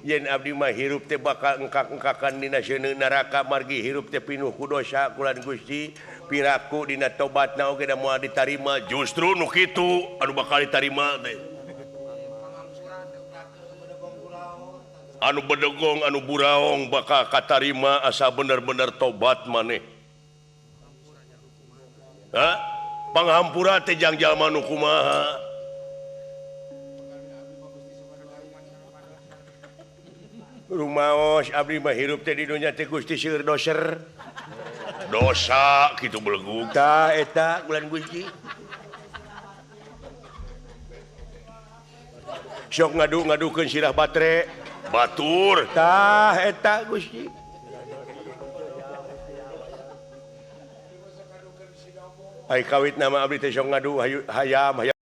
Yen abdi mah hirup teh bakal engkak-engkakan dina seuneu neraka margi hirup teh pinuh ku dosa kulan Gusti piraku dina tobatna oge da moal ditarima justru nu kitu anu bakal ditarima teh anu bedegong anu buraong bakal katarima asa bener-bener tobat maneh. Ha? Panghampura teh jang jalma nu kumaha? Rumaos abdi mah hirup teh di dunya teh Gusti seueur doser. Dosa kitu belegug tah eta bulan Gusti. Sok ngadu-ngadukeun sirah batre batur tah eta Gusti. Ai kawit nama abdi teh sok ngadu hayam hayam.